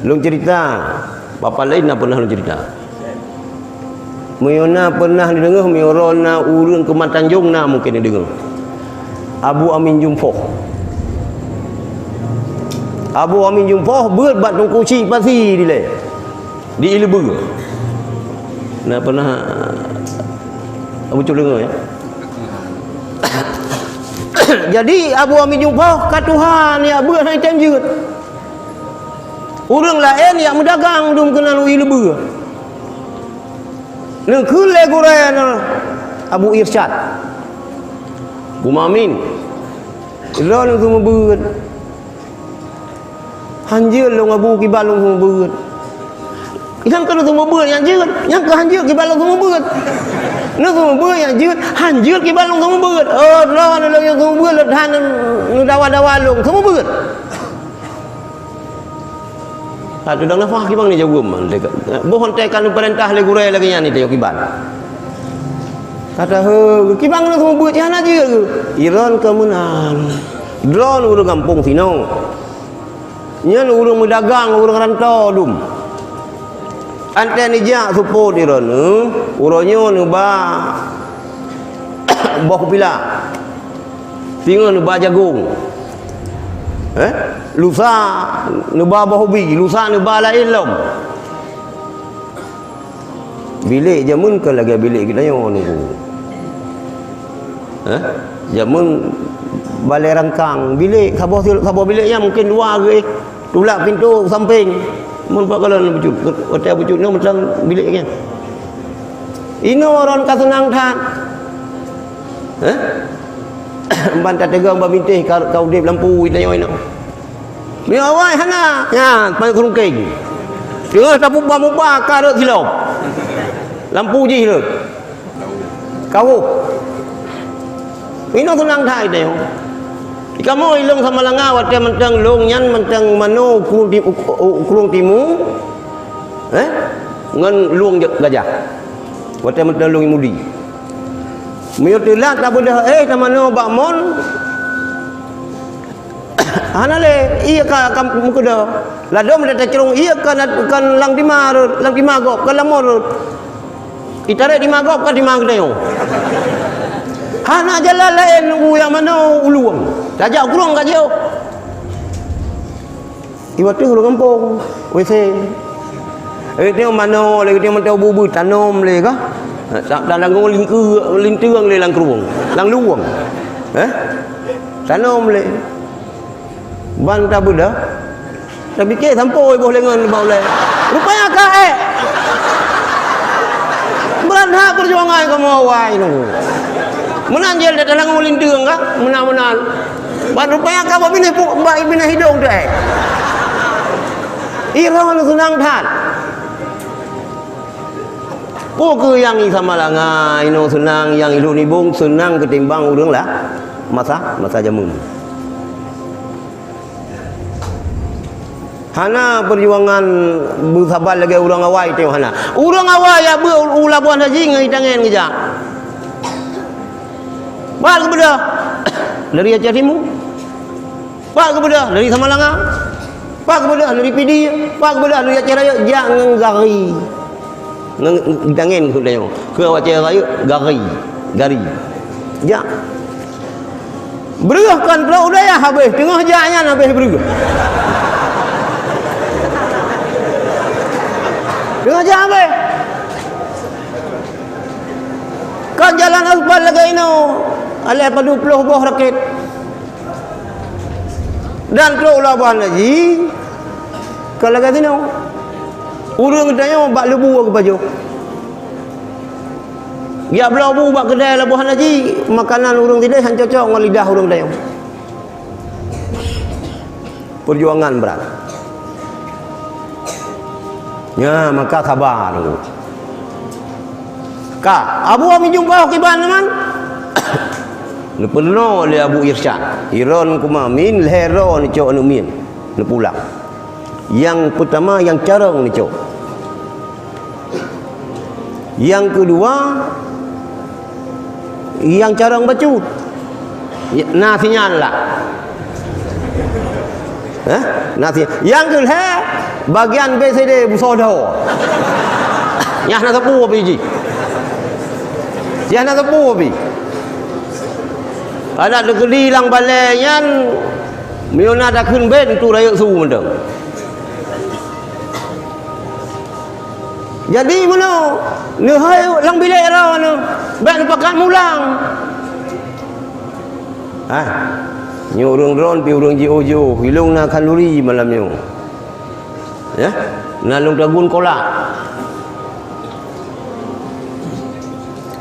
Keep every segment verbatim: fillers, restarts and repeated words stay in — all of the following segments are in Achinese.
Lôn cerita, papa laén na pernah lôn cerita. Meunyoe na pernah neudeungoe, meunyoe droe na ureuëng keumat Tanjong na mungken neudeungoe. Abu Amin Jumpoh. Abu Amin Jumpoh beuet bak Teungku Chik Pasi dilée. Di Ileubeu. Na pernah Abu Cok deungoe, ya? Jadi, Abu Amin Jumpoh ka tuha nyan beuet hana item jeuet. Ureuëng laén nyang meudagang dum keunan u Ileubeu. Neukheun lé gurée nyan Abu Irsyad. Kumamin. Droeneuh seumeubeuet. Hanjeuet lôn Abu kiban lôn seumeubeuet. Nyang keuh lôn seumeubeuet nyang jeuet, nyang keuh hanjeuet kiban lôn seumeubeuet. Lôn seumeubeuet nyang jeuet, hanjeuet kiban lôn seumeubeuet. Oh, droeneuh lôn nyang seumeubeuet lôn that neudawa-dawa lôn seumeubeuet. Ka tudang nafah kiban ni jaweuem. Boh hantei ka neupeurintah lé gurée lagée nyan ni tayok kiban. Kata he, kiban lôn seumeubeuet nyan hana jeuet. Iron keu meunan. Droeneuh ureuëng gampông sinoe. Nyan ureuëng meudagang, ureuëng rantô dum. Antée nijak seupôt droeneuh, uroe nyoe neuba boh pila. Singoh neuba jagong. Eh? Lusa neuba boh ubi, lusa neuba laén lom. Bilék jameun kon lagée bilék geutanyoe nunggu. Hah? Jameun balée rangkang, bilék saboh sil-, saboh bilék nyan mungken dua geuh, tulak pintoe sampéng. Mun pat kalon bucut, watée bucut nyoe mantong bilék nyan. Inoe ron ka seunang that. Hah? Ban tateugang bak bintéh ka, ka udeb lampu geutanyoe inoe. Meunyoe awai hana, nyan, panyöt keurungkeng. Teungoh tapeuba-muba ka rhot silop. Lampu jih rhot. Kawöh. Inoe seunang that teuh. Di kamoe i lôn Samalanga watée mantong lôn nyan mantong manoe u krueng ti-, u, u, u krueng timu, eh, ngon lueng ja-, gajah. Watée mantong lôn i Mudi. Meunyoe teulat tabeudoh éh tamanoe bak mon, hana lé, ié ka, ka meukeudeh. Ladôm lé tacrông ié ka na, ka lam tima rhot, lam tima gob, ka lam mon rhot. Itarek tima gob ka tima geutanyoe. Hana jalan laén u nyang manoe u lueng. Tajak u krueng ka jiôh. Iwa teuh ureuëng gampông, W C. Eh, teuh manoe lé, teuh mantong bu-bu tanom lé ka. Ta-, ta-, tanggong lingkeu-, linteung lé lam krueng, lam lueng. Eh? Tanom lé. Ban tabeudoh. Tapike sampoe boh lengon bak ulée. Rupanya ka ék. Brat that peujuangan kamoe awai nyoe. Meunan jih lé tanggong linteung ka, meunan-meunan. Ban rupanya ka bak binéh pu-, bak binéh hidong teuh ék. Iron seunang that. Peue keuh nyang i Samalanga inoe seunang, nyang i Lhok Nibong seunang keutimbang ureuëng lah masa, masa jameun. Hana peujuangan beusaban lagée ureuëng awai teuh hana. Ureuëng awai jak beuet u, u Labuhan Haji ngon itangen geujak. Pat geubeudôh? Dari Aceh Timu. Pat geubeudôh? Dari Samalanga. Pat geubeudôh? Dari Pidie. Pat geubeudôh? Dari Aceh Rayeuk. Jak ngon gari. Ngon tangen keu tanyoe. Keu awak Aceh Rayeuk, gari. Gari. Jak. Breueh kon trok u dayah habéh, teungoh jak nyan habéh breueh. Teungoh jak habéh. Kon jalan aspal lagée inoe, aléh padub ploh boh rakét. Dan trok Labuhan Haji, kon lagée sinoe. Ureuëng geutanyoe bak leubu geupajoh. Geujak bloe bu bak keudai Labuhan Haji, makanan ureuëng sideh han cocok ngon lidah ureuëng geutanyoe. Peujuangan brat. Nya, maka saba dulu. Ka, Abu Amin Jumpoh kiban teuma? Neupeurunoe lé Abu Irsyad. Iron kumamin lhée droe neucok aneuk miet. Neupulang. Nyang peutama nyang carông neucok. Nyang keudua, nyang carông bacut. Na sinyan lah. Hah? Na si-, nyang keu lhèe, bagian B C D busoe dhoe. Nyang na teupeu pih jih. Nyang na teupeu pih. Adak teukeudi lam balèe nyan, meunyoe na takheun bèk, tu rayeuk su mantong. Jadi meunoe, neuhôi lam bilék droeneuh, bèk neupakat mulang. Ah, nyoe ureueng droen pih ureueng jiôh-jiôh, ilông na khanduri malam nyoe. Ya, na lôn tagun kolak.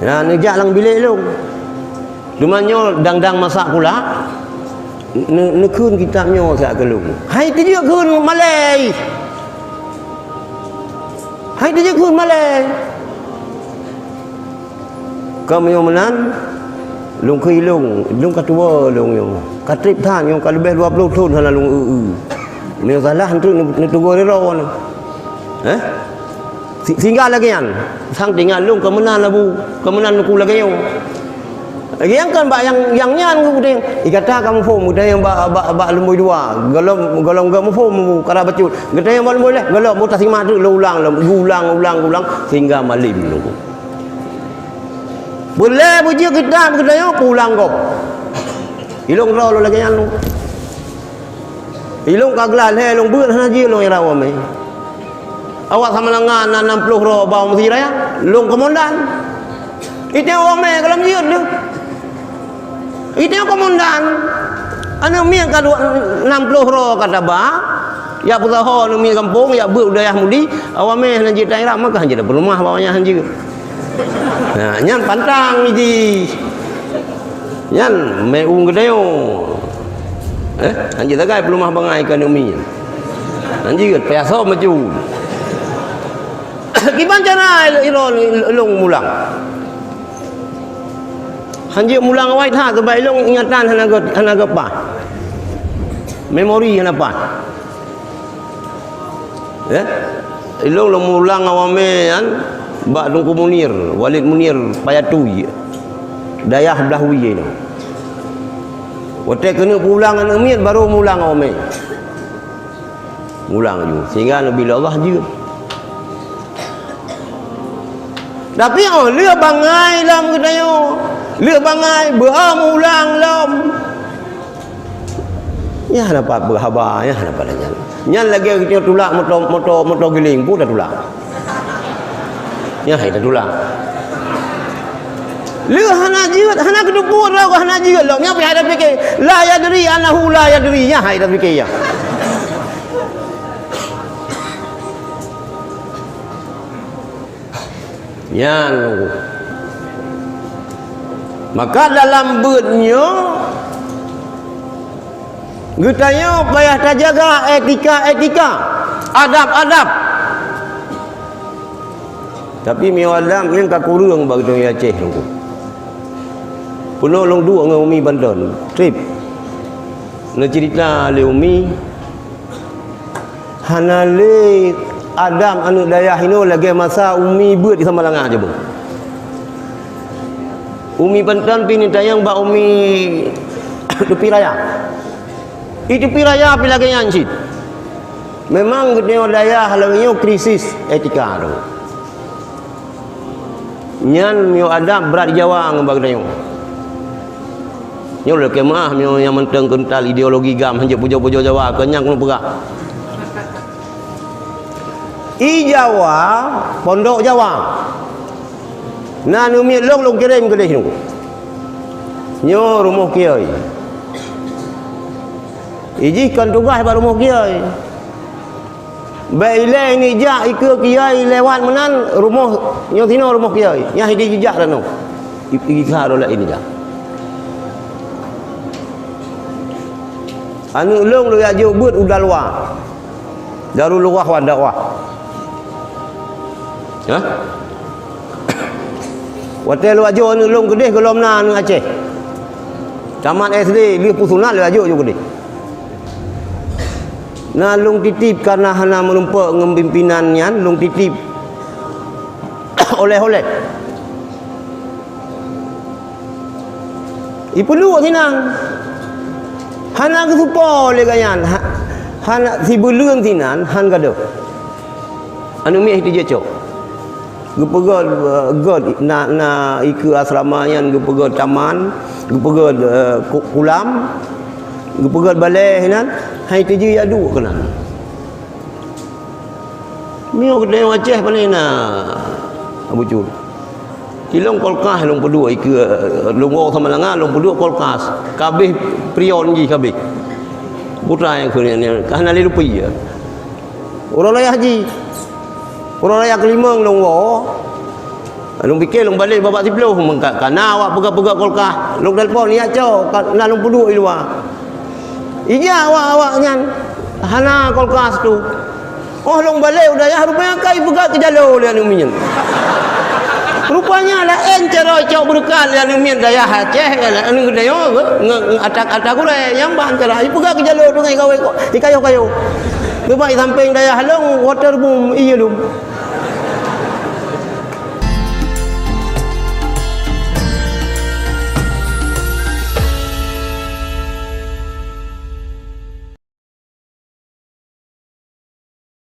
Na neujak lam bilék lôn. Teuma nyoe dang-dang masak kolak, ne-, neukheun kitab nyoe siat keu lôn. Hai teujeuet kheun malèe. Hai teujeuet kheun malèe. Ka meunyoe meunan, lôn keu ilông, lôn ka tuwoe lôn nyoe. Ka trép that nyoe, ka leubeh dua ploh thon hana lôn eu-eu. Meunyoe salah, enteuk neu-, neuteugor ridho nyoe. Heh? Si-, sehingga lagèe nyan, sang teungoh lôn ka meunan Abu, ka meunan Teungku lagèe nyoe. Lagèe nyan kan bak nyang, nyang nyan geupeudeng. Ih, gata ka muphom, geutanyoe bak, bak, bak lumbôi dua. Gohlom, gohlom geuh muphom, karab bacut. Geutanyoe bak lumbôi lhèe, gohlom, bak taseumah treuk lôn ulang lom. Geuulang, ulang, ulang, sehingga malem lôn. Peureulèe beujeuet kitab geutanyoe, peuulang gob. Ilông droe lôn lagèe nyan lôn. Ilông ka glah lhèe lông beuet hana jeuet lông ira wamé. Awak Samalanga na nam ploh droe bak Mesir Raya, lông komandan. Itée wamé gohlom jeuet lé. Itée komandan. Aneuk miet ka dua, nam ploh droe ka taba. Yak peusaho aneuk miet gampông, yak beuet u dayah Mudi, awamé hana jeuet tan ira, maka hana jeuet peuleumah bak awaknyan hana jeuet. Nah, nyan pantang jih. Nyan meu'ueng geutanyoe. Eh, hanjeuet sagai peuleumah bangai keu aneuk miet. Hanjeuet payah som bacut. Kiban cara ilôn, ilôn mulang. Hanjeuet mulang awai that, sabab ilôn ingatan hana gét, hana gét paih. Memori hana paih. Ya. Ilôn lôn mulang awamé nyan bak Teungku Munir, Walid Munir Payatui, dayah Blahui nyoe. Watée keuneuk peulang aneuk miet, barô mulang awamé. Mulang ju, sehingga Nabi Allah jeuet. Tapi oh, lheueh bangai lom geutanyoe, lheueh bangai beuo mulang lom. Nyan dapat beuhaba, nyan dapat nyan. Nyan lagée geutanyoe tulak moto, moto, moto giling, peue tatulak. Nyan hai tatulak. Lheueh hana jeuet, hana geuteupeue droe hana jeuet lom. Nyan pih hai tapike, la yadri annahu la yadri. Nyan hai tapike nyan. Nyan. Maka dalam beuet nyoe, geutanyoe payah tajaga etika-etika, adab-adab. Tapi meunyoe adab nyan ka kureueng bak geutanyoe Aceh Teungku. Peunoh lôn duek ngon Umi Banten, trip. Neuceurita lé Umi, hana lé adab aneuk dayah inoe lagée masa Umi beuet di Samalanga jeuet. Umi Banten pih neutanyong bak Umi Teupin Raya. Di Teupin Raya pih lagée nyan cit. Memang geutanyoe dayah lagée nyoe krisis etika tu. Nyan meunyoe adab brat Jawa ngon bak geutanyoe. Nyoe lé keu meu'ah meunyoe nyang mantong keuntal ideologi GAM hanjeuet pujoe-pujoe Jawa, keu nyang keuneuk peugah. I Jawa, pondok Jawa. Na aneuk miet lôn, lôn kirém keudeh nyoe. Nyoe rumoh kiai. Ijih kon tugaih bak rumoh kiai. Bèk ilée nijak ikeue kiai lewat meunan rumoh nyoe sinoe rumoh kiai. Nyan hideh jijak tanoh. I-, i-, isa roh laén nijak. Aneuk lôn lôn jak jok beuet u Dalwa. Darul Lughah wan Dakwah. Hah? Watée lôn jak jok aneuk lôn keudeh gohlom na aneuk Aceh. Tamat S D, lheueh peusunat lôn jak jok, jok keudeh. Na lôn titip, kareuna hana meurumpok ngon pimpinan nyan, lôn titip oleh-oleh. Ipeuduek sinan. Hana geusupo lé gobnyan. Ha-, Hana sibuleuen sinan han gadôh. Aneuk miet teuh jicok. Geupeugöt, eh, göt na, na ikeue asrama nyan geupeugöt taman, geupeugöt, eh, ku-, kulam, geupeugöt balè sinan, han teuh jijak duek keunan. Meunyoe geutanyoe Aceh pane na, Abu Cut. Ilong kulkas lôn peuduek ikeue, lôn woe Samalanga lôn peuduek kulkas. Ka abéh freon jih ka abéh. Putra nyang keu nyan, nyan, ka hana lé lupi ya. Uroe raya haji. Uroe raya keulimong lôn woe. Lôn pike lôn balek babak siplôh, meuka-, kana awak peugah-peugah kulkas. Lôn telepon, "Ya, cok, ka na lôn peuduek i luwa." Ija awak-awak nyan, hana kulkas tu. Óh lôn balek u dayah, rupanya ka ipeugah keu jaloe lé aneuk miet nyan. Rupanya laén cara icok beureukat lé aneuk miet dayah Aceh, aneuk geutanyoe nge-, nge-, nge-, ata-ata gurée, nyang ban cara ipeugah keu jaloe tu ngon ikawé ko-, ikayoh-kayoh. Geuba i sampéng dayah lôn, waterboom, ié lom.